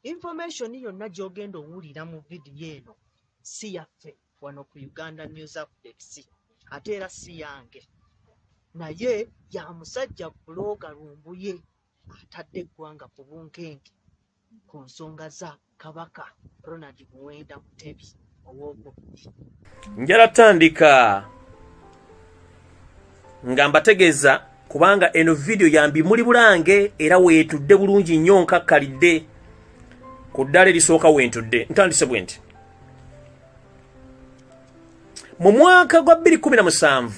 Information yonna gy'ogenda owulira mu vidiyo eno si yaffe wano ku Uganda News Updates, ate era si yange, naye ya musajja blogger Lumbuye atadde eggwanga ku bunkenke ku nsonga za Kabaka Ronald Muwenda Mutebi ow'okubiri. Njala tandika nga mbategeeza kubanga eno vidiyo yambi muli bulange era weetudde bulungi nnyo nkakkalidde ku ddaala erisooka wentudde ntandise bwe nti mu mwaka gwa 2017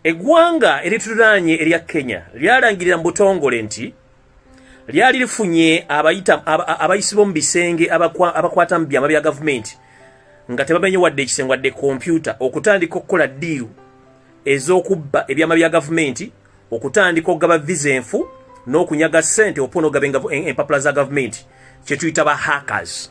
eggwanga erituliraanye erya Kenya lyalangirira mu butongole nti lyali lifunye abayisibwa mu bisenge abakwata mu byama bya gavumenti nga tebamenye wadde ekisenge wadde kompyuta okutandika okukola ddiiru ez'okubba ebyama bya gavumenti, okutandika okugaba viza enfu n'okunyaga ssente opa n'okugaba empapula za gavumenti, kye tuyita ba hackers.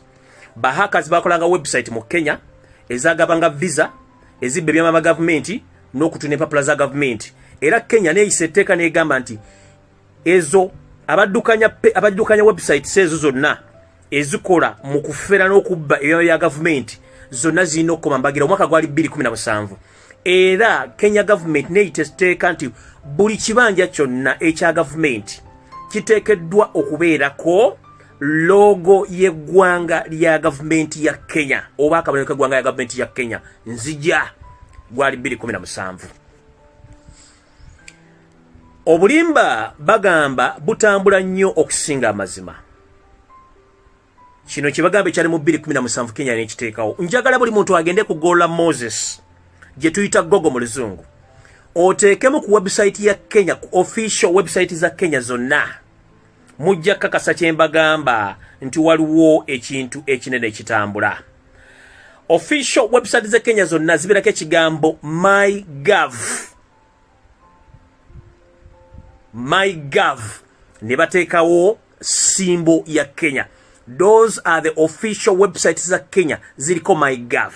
Ba hackers bakolanga website mu Kenya ezagabanga visa ezibba ebyama bya gavumenti n'okutunda empapula za gavumenti. Era Kenya neeyisa etteeka n'egamba nti ezo abaddukanya websites ezo zonna ezikola mu kufera n'okubba ebyama bya gavumenti zonna zirina okukoma mbagira. Omwaka gwali 2017 era Kenya gavumenti neyita etteeka nti buli kibanja kyonna ekya gavumenti kiteekeddwa okubeerako logo y'eggwanga lya gavumenti ya Kenya oba akabonero k'eggwanga lya gavumenti ya Kenya. Nzija gwali 2017. Obulimba bagamba butambula nnyo okusinga amazima. Kino kye bagamba ekyali mu 2017 Kenya n'ekiteekawo. Njagala buli muntu agende ku Gola Moses gye tuyita Google mu Luzungu, oteekemu ku website ya Kenya, ku official website za Kenya zonna, mujja kakasa kye mbagamba nti waliwo ekintu ekinene ekitambula. Official website za Kenya zonna zibeerako ekigambo my gov, my gov, ne bateekawo symbol ya Kenya. Those are the official websites za Kenya, ziriko my gov.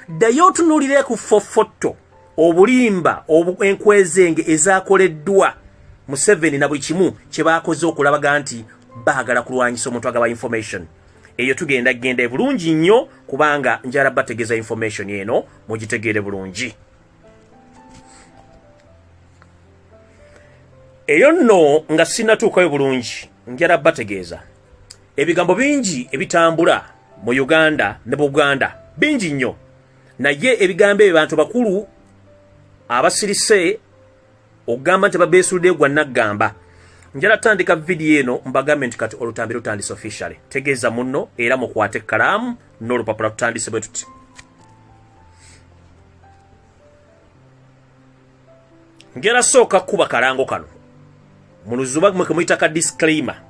Ddayo otunuulire ku fofoto obulimba enkwezenge ezakoleddwa Museveni na buli kimu kye bakoze okulabaga nti baagala kulwanyisa omuntu agaba information eyo. Tugenda genda bulungi nnyo kubanga njala bategeeza information eno mugitegeere bulungi. Eyo nno nga sinnatuukayo bulungi, njala bategeeza ebigambo bingi ebitambula mu Uganda ne Buganda, bingi nnyo, naye ebigambo ebyo bantu bakulu abasirise okugamba nti babeesuliddeyo gwa naggamba. Njala tandika vidiyo eno mbagambe nti kati olutambi lutandise officially. Tegeeza munno era mukwate ekkalaamu n'olupapula, tutandise bwe tuti. Njala sooka kuba kalango kano mu luzuba mwe kemuyita ka disclaimer.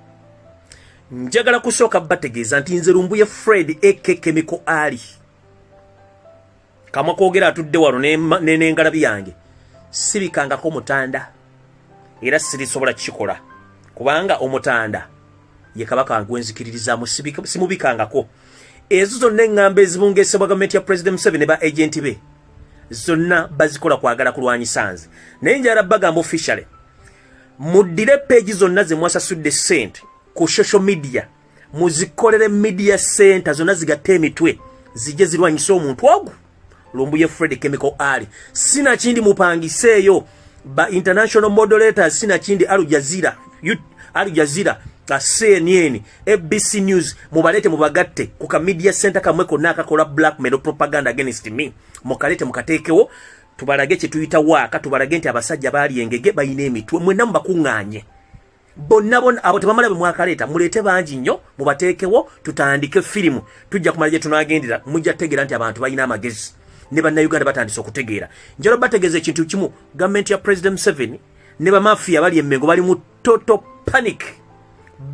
Njagala kusooka bategeeza nti nze Lumbuye Fred aka Chemical Ali kamwa kwogera atudde wano n'engalabi yange, sibikangako mutanda era sirisobola kukikola kubanga omutanda ye kabaka wange gwenzikiririzaamu, simubikangako. Ezo zonna eŋŋambo ezibungeesebwa gavumenti ya President Museveni ne ba agenti be zonna bazikola kwagala kulwanyisa nze, naye njagala bagamba officially muddire peegi zonna ze mwasasudde ssente ku social media, muzikolere media center zonna zigatte emitwe zijje zirwanyisa omuntu ogu Lumbuye Fred Chemical Ali. Sinakindi mupangiseeyo ba international moderators, sinakindi Al Jazeera, Al Jazeera, CNN, ABC News, mubalete mubagatte ku ka media center kamwe konna akakola blackmail propaganda against me, mukalete mukateekewo tubalage kye tuyita waaka, tubalage nti abasajja baali engege balina emitwe. Mwenna mubakuŋŋaanye bonna bonna abo tebamala bwe mwakaleeta, muleete bangi nnyo mubateekewo tutandike firimu. Tujja kumala gye tunaagendera, mujja kutegeera nti abantu balina amagezi ne Bannayuganda batandise okutegeera. Njala bategeeza ekintu kimu: gavumenti ya President Museveni ne bamafiya bali Emmengo bali mu total panic,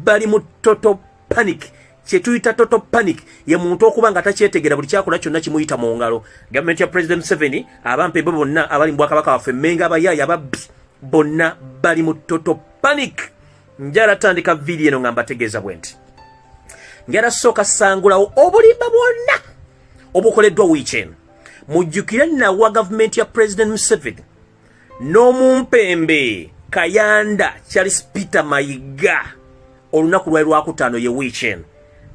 bali mu total panic. Kyetuyita total panic ye muntu okuba nga takyetegeera, buli kyakola kyonna kimuyita mu ngalo. Gavumenti ya President Museveni, abampembe bonna abali mu bwakabaka waffe Emmengo, abayaaya, ababbi bonna bali mu total panic. Njala tandika vidiyo eno nga mbategeeza bwe nti njala sooka sangulawo obulimba bwonna obukoleddwa wiiki eno. Mujjukire nawa gavumenti ya President Museveni n'omumpembe Kayanda Charles Peter Mayiga olunaku lwali lwakutaano ye wiiki eno.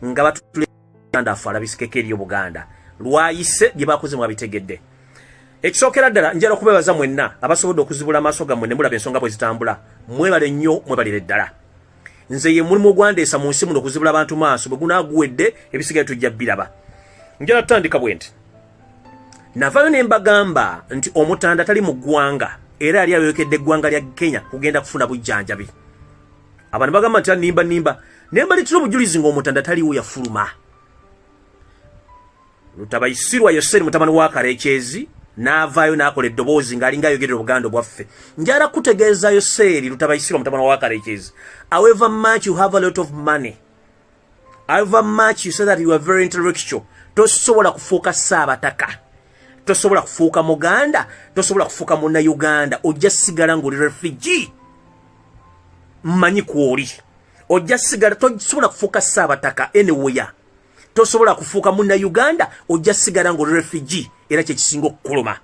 Nga batulanda afe alabisikeko eri Obuganda lwayise bye bakoze mwabitegedde. Ekisookera ddala, njala okubebaza mwenna abasobodde okuzibula amaaso gammwe ne mulaba ensonga bwe zitambula. Mwebale nnyo, mwebalire ddala. Nze ye mulimu ogwandeesa mu nsi muno, okuzibula abantu maaso. Bwe gunaaguwedde, ebisigaye tujja biraba. Njala tutandika bwe nti: navayo ne mbagamba nti Omutanda tali mu ggwanga, era yali ayolekedde eggwanga lya Kenya kugenda kufuna bujjanjabi. Abantu bagamba nti nimba nimba, naye mbaleetera obujulizi ng'Omutanda taliwo, yafuluma. Lutabayisirwa Yoseri, mutabani wa Karekyezi, n'avaayo n'akola eddoboozi ng'alinga ayogerera Obuganda bwaffe. Njala kutegeeza, Yoseeri Lutabayisirwa, mutabani wa Karekyezi, however much you have a lot of money, however much you say that you are very intellectual, tosobola kufuuka Ssaabataka, tosobola kufuuka Muganda, tosobola kufuuka Munnayuganda. Ojja sigala ng'oli refugee. Mmanyi kwoli ojja sigala. Tosobola kufuuka Ssaabataka anywhere, tosobola kufuuka Munnayuganda, ojja sigala ng'oli refugee. Era kyekisinga okukuluma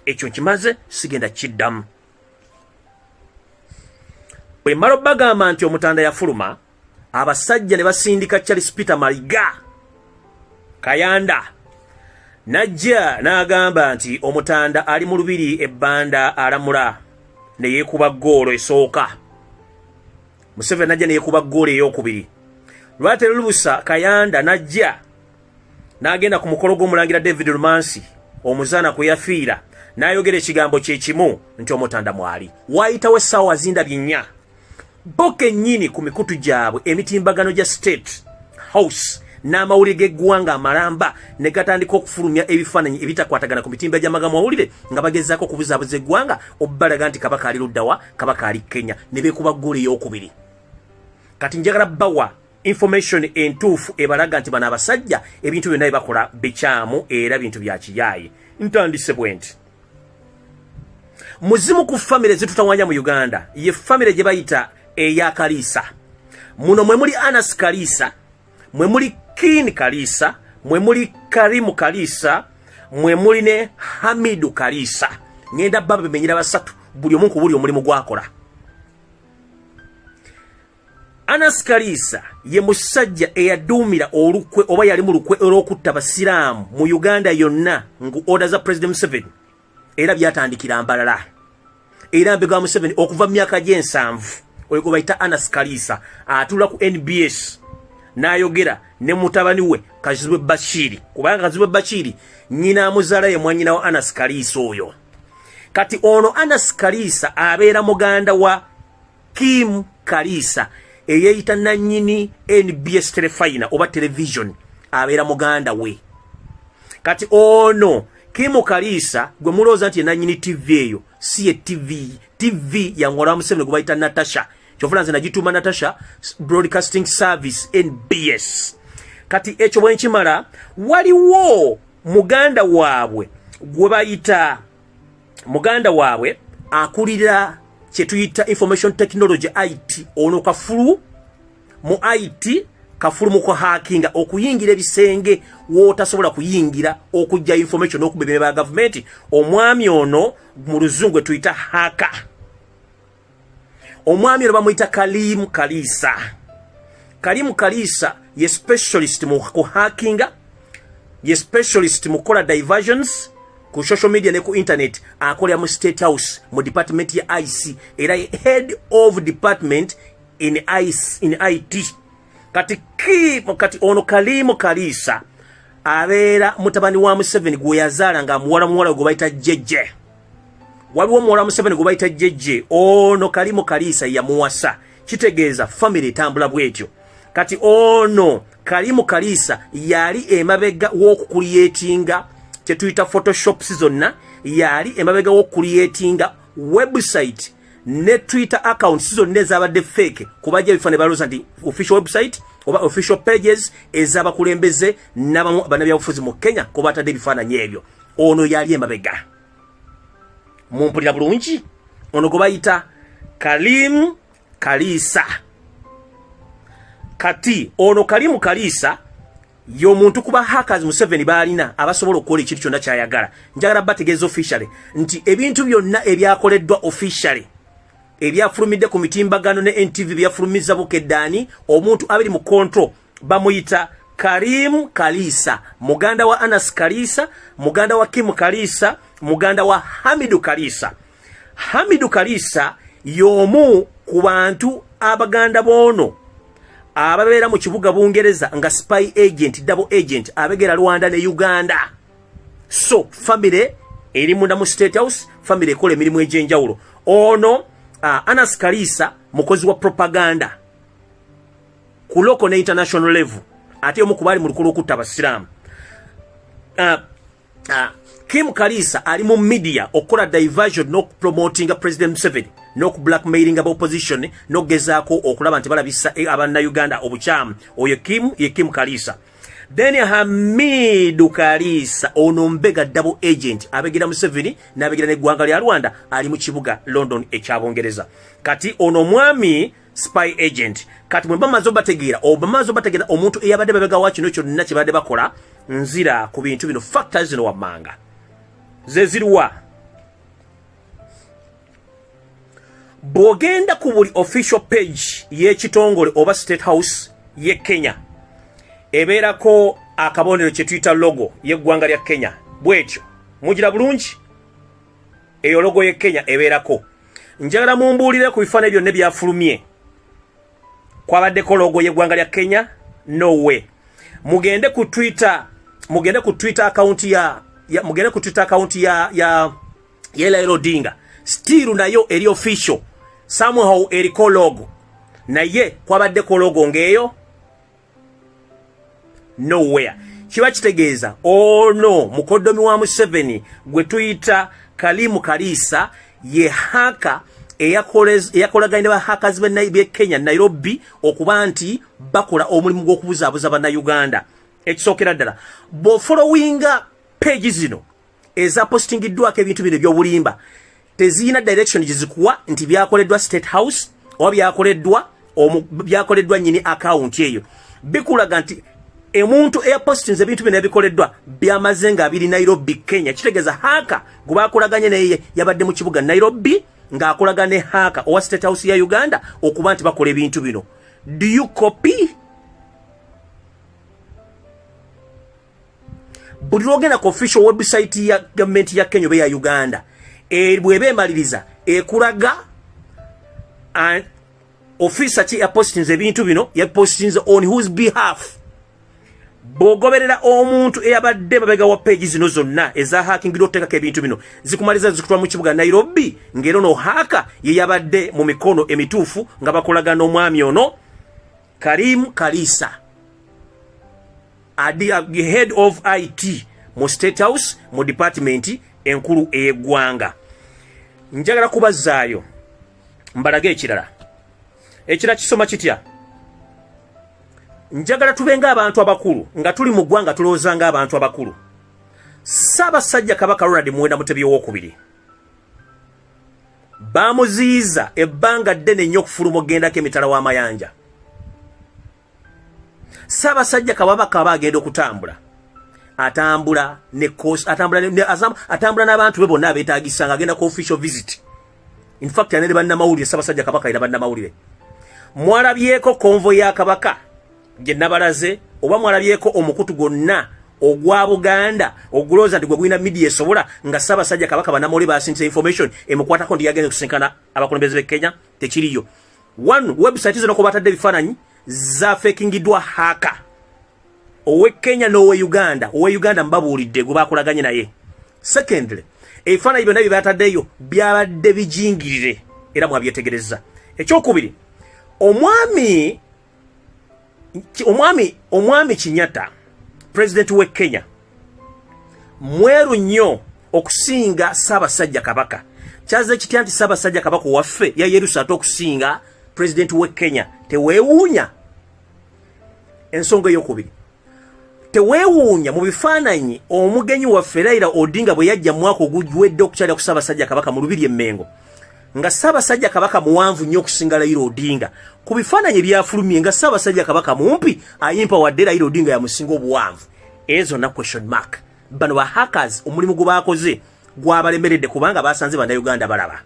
ekyo nkimaze, sigenda kiddamu. Bwe mmala obbagamba nti Omutanda yafuluma, abasajja ne basindika Charles Peter Mayiga Kayanda, najja n'agamba nti Omutanda ali mu lubiri ebbanda alamula, ne yeekuba ggoolo esooka. Museveni najja ne yeekuba ggoolo eyokubiri. Lwatera Kayanda najja n'agenda ku mukolo gw'omulangira David Lumansi omuzaana kwe yafiira, n'ayogera ekigambo kye kimu nti Omutanda mwali. Waayitawo essaawa zindabye 4, bo kennyini ku mikutu gyabwe, emitimbagano gya State House n'amawulire g'eggwanga amalamba, ne gatandika okufulumya ebifaananyi ebitakwatagana ku mitimba gy'amagamawulire, nga bagezaako okubuzaabuza eggwanga obbalaga nti Kabaka ali luddawa, Kabaka ali Kenya. Ne beekuba ggoolo eyokubiri. Kati njagala bawa information entuufu ebalaga nti bano abasajja ebintu byonna byebakola bikyamu era bintu bya kiyaaye. Ntandise bwe nti: muzimu ku famire zitutawanya mu Uganda ye famire gye bayita eya Kaliisa. Muno mwe muli Anas Kaliisa, mwe muli Kin Kaliisa, mwe muli Karimu Kaliisa, mwe muli ne Hamidu Kaliisa. Ngenda baba bemenyera basatu, buli omu ku buli omulimu gwakola. Anas Kaliisa ye musajja eyaduumira olukwe, oba yali mu lukwe olw'okutta Basiraamu mu Uganda yonna ngu order za President Museveni. Era byatandikira Mbalala, era mbega wa Museveni okuva mu myaka gy'ensanvu. Oyo gwe bayita Anas Kaliisa atuula ku NBS n'ayogera ne mutabani we Kazibwe Bashiri, kubanga Kazibwe Bashiri nnyina amuzaala ye mwannyina wa Anas Kaliisa oyo. Kati ono Anas Kaliisa abeera muganda wa Kim Kaliisa eyeeyita nannyini NBS Terefayina oba television, abeera muganda we. Kati ono Kim Kaliisa gwe mulowooza nti yenannyini TV eyo, si ye TV. TV yangola Museveni gwe bayita Natasha. Kyovula nze nagituuma Natasha Broadcasting Service, NBS. Kati ekyo bwenkimala, waliwo muganda waabwe gwe bayita, muganda waabwe akulira kyetuyita information technology, IT. Ono kafulu mu IT, kafulu mu kuhackinga, okuyingira ebisenge wootasobola kuyingira, okujja information n'okuba ba gavumenti. Omwami ono mu luzungu tuyita hacker. Omwami ono bamuyita Kalimu Kaliisa. Kalimu Kaliisa ye specialist mu kuhackinga, ye specialist mu kukola diversions ku social media ne ku internet. Akolera mu State House mu department ya IC, era ye head of department in IC, in IT. Kati ki, kati ono Kalimu Kaliisa abeera mutabani wa Museveni gwe yazaala nga muwala, muwala gwe bayita Jejje. Waliwo omuwala Museveni gwe bayita Jejje, ono Kalimu Kaliisa yamuwasa. Kitegeeza famire etambula bwetyo. Kati ono Kalimu Kaliisa yali emabega w'okucreatinga kyetuyita photoshops zonna, yali emabega w'okucreatinga website ne Twitter accounts zonna ezabadde fake, kubajja ebifaananyi balowooza nti official website oba official pages ez'abakulembeze n'abamu bannabyabufuzi mu Kenya kubatadde ebifaananyi ebyo. Ono yali emabega. Mumpulira bulungi? Ono gwe bayita Kalimu Kaliisa. Kati ono Kalimu Kaliisa y'omuntu kuba hackers Museveni baalina abasobola okukola ekintu kyonna kyayagala. Njagala bategeeza officially nti ebintu byonna ebyakoleddwa officially, ebyafulumidde ku mitimbagano ne NTV, byafulumiza Bukeddaani, omuntu abiri mu control Bamuyita Karim Kalisa, muganda wa Anas Kalisa, muganda wa Kim Kalisa, muganda wa Hamidu Kalisa. Hamidu Kalisa y'omu ku bantu abaganda boono ababeera mu kibuga Bungereza nga spy agent, double agent, abegera Rwanda ne Uganda. So family eri munda mu State House, family ekola emirimu egy'enjawulo. Ono Anas Kalisa mukozi wa propaganda ku local ne international level, ate omu ku baali mu lukolo okutta abasiraamu. Kim Kalisa ali mu media okukola diversion n'okupromotinga President Museveni n'okublackmailinga ba opposition n'okugezaako okulaba nti balabisa abannayuganda obukyamu. Oyo Kim ye Kim Kalisa. Then Hamidu Kalisa ono mbega, double agent, abegera Museveni n'abegera n'eggwanga lya Rwanda, ali mu kibuga London ekyabongereza. Kati ono omwami spy agent. Kati mwe bamaze obategeera, obamaze obategeera omuntu eyabadde babega wa kino kyonna kye badde bakola. Nzira ku bintu bino, factors zino wammanga ze ziriwa. Bw'ogenda ku buli official page y'ekitongole oba State House ye Kenya, ebeerako akabonero kye tuyita logo y'eggwanga lya Kenya. Bwetyo mugira bulungi, eyo logo ye Kenya ebeerako. Njagala mumbuulire, ku bifaananyi byonna ebyafulumye, kwabaddeko logo y'eggwanga lya Kenya? No way. Mugende ku Twitter, mugende ku Twitter account ya mugende ku Twitter account ya Raila Odinga, still nayo eri official, somehow eriko logo, naye kwabaddeko logo ng'eyo? Nowhere. Kiba kitegeeza ono mukoddomi wa Museveni gwe tuyita Kalimu Kaliisa ye hacker eyakolaganye ne bahackers b'e Kenya, Nairobi, okuba nti bakola omulimu gw'okubuzaabuza bannayuganda. Ekisookera ddala, bw'ofollowinga page zino ezapostingiddwako ebintu bino ebyobulimba, teziyina direction gye zikuwa nti byakoleddwa State House oba byakoleddwa nyini account eyo. Bikulaga nti emuntu eyapostinze ebintu bino ebikoleddwa byamaze nga biri Nairobi, Kenya. Kitegeeza hacker gwe bakolaganye naye yabadde mu kibuga Nairobi ng'akolagana ne hacker owa State House ya Uganda okuba nti bakola ebintu bino. Do you copy? Buli lwogenda ku official website ya gavumenti ya Kenya oba ya Uganda, bw'eba emaliriza ekulaga officer ki yapostinze ebintu bino, yapostinze on whose behalf. Bw'ogoberera omuntu eyabadde mabega wa page zino zonna eza hacking okuteekako ebintu bino, zikumaliza zikutwala mu kibuga Nairobi, ng'era ono hacker ye yabadde mu mikono emituufu nga bakolagana omwami ono Karim Kalisa, adi head of IT mu State House, mu department enkulu ey'eggwanga. Njagala kubazzaayo mbalage ekirala. Ekirala kisoma kitya? Njagala tube ng'abantu abakulu, nga tuli mu ggwanga tulowooza ng'abantu abakulu. Ssaabasajja Kabaka Ronald Muwenda Mutebi Owokubiri bamuziyiza ebbanga ddene nnyo okufuluma okugendako emitala w'amayanja. Ssaabasajja Kabaka aba agenda okutambula, atambula ne atambula n'abantu be bonna abeetagisa nga agenda ku official visit. In fact, anene bannamawulire. Ssaabasajja Kabaka era bannamawulire. Mwalabyeko convoy ya Kabaka gye nabalaze, oba mwalabyeko omukutu gwonna ogwa Buganda ogulowooza nti gwe gulina media esobola, nga Ssaabasajja Kabaka bannamawulire basindisa information emukwatako nti yagenze kusinkana abakulembeze b'e Kenya? Tekiriyo. One website zino ko batadde ebifaananyi zafekingiddwa hacker owe Kenya n'owe Uganda. Owe Uganda mbabuulidde gwe bakolaganye naye. Secondly, ebifaananyi byonna bye bataddeyo byabadde bijingirire, era mwabyetegereza. Ekyokubiri, omwami Kenyatta, president we Kenya, mweru nnyo okusinga Ssaabasajja Kabaka. Kyaze kitya nti Ssaabasajja Kabaka waffe yayerusa ate okusinga president we Kenya? Teweewuunya? Ensonga eyokubiri, teweewuunya mu bifaananyi omugenyi waffe Raila Odinga bwe yajja mu mwaka oguwedde okukyalira ku Ssaabasajja Kabaka mu lubiri emmengo, nga Ssaabasajja Kabaka muwanvu nnyo okusinga Raila Odinga. Ku bifaananyi ebyafulumye nga Ssaabasajja Kabaka mumpi, ayimpa wadde Raila Odinga yamusinga obuwanvu. Ezo na question mark. Bano ba hackers omulimu gwe bakoze gwabalemeredde, kubanga basanze bannayuganda balaba.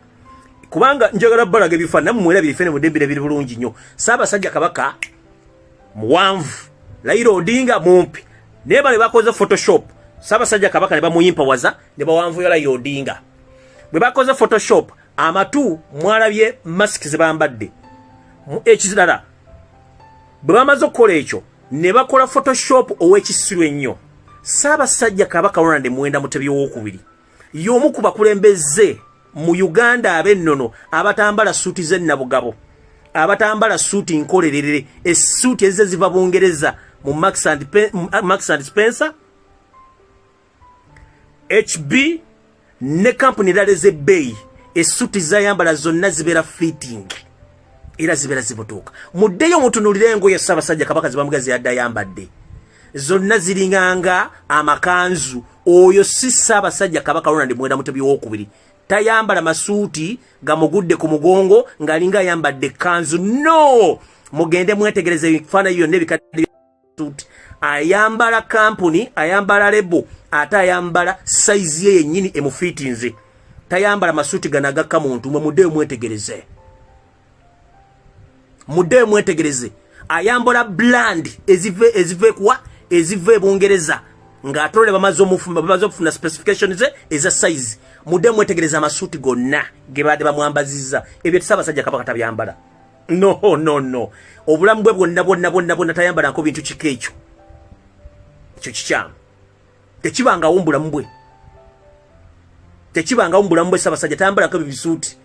Kubanga njagala balaga ebifaananyi, nammwe mwerabire, fene mudembire biri bulungi nnyo. Ssaabasajja Kabaka muwanvu. Raila Odinga mumpi, naye bale bakoze Photoshop, Ssaabasajja Kabaka ne bamuyimpawaza ne bawanvuya Raila Odinga. Bwe bakoze Photoshop amatu, mwalabye masiki ze bambadde. Ekirala, bwe bamaze okukola ekyo ne bakola Photoshop ow'ekisiru ennyo. Ssaabasajja Kabaka Ronald Muwenda Mutebi owokubiri y'omu ku bakulembeze mu Uganda ab'ennono abatambala suuti z'ennabugabo, abatambala suuti nkolerere, essuuti ezze ziva Bungereza mu Marks and Spencer, HB ne kampuni endala ez'ebbeeyi. Essuuti zayambala zonna zibeera fitting era zibeera zibutuuka. Muddeyo mutunulire engoye Ssaabasajja Kabaka zibamugazi yadde ayambadde, zonna ziringanga amakanzu. Oyo si Ssaabasajja Kabaka Ronald Muwenda Mutebi owokubiri. Tayambala masuuti gamugudde ku mugongo ng'alinga ayambadde ekkanzu. No, mugende mwetegereze ebifaananyi byonna ebikadde. Suuti ayambala kampuni, ayambala label, ate ayambala sayizi ye yennyini emufiitinze. Tayambala masuuti gano agakka muntu. Mwe muddeyo mwetegereze, muddeyo mwetegereze. Ayambala brand eziva kuwa, eziva ebungereza, ng'atolole bamaze okufuna specification ze eza size. Mudde mwetegereza amasuuti gonna ge baadde bamwambazizza. Ebyo Ssaabasajja Kabaka tabyambala. No, no, no, obulamu bwe bwonna bwonna bwonna bwonna tayambalanko bintu kika ekyo. Ekyo kikyamu, tekibangawo mu bulamu bwe, tekibangawo mu bulamu bwe. Ssaabasajja tayambalako ebyo bisuuti.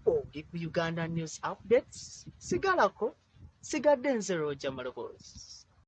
Oli ku Uganda News Updates, sigalako sigadde nze Roger Maloboozi.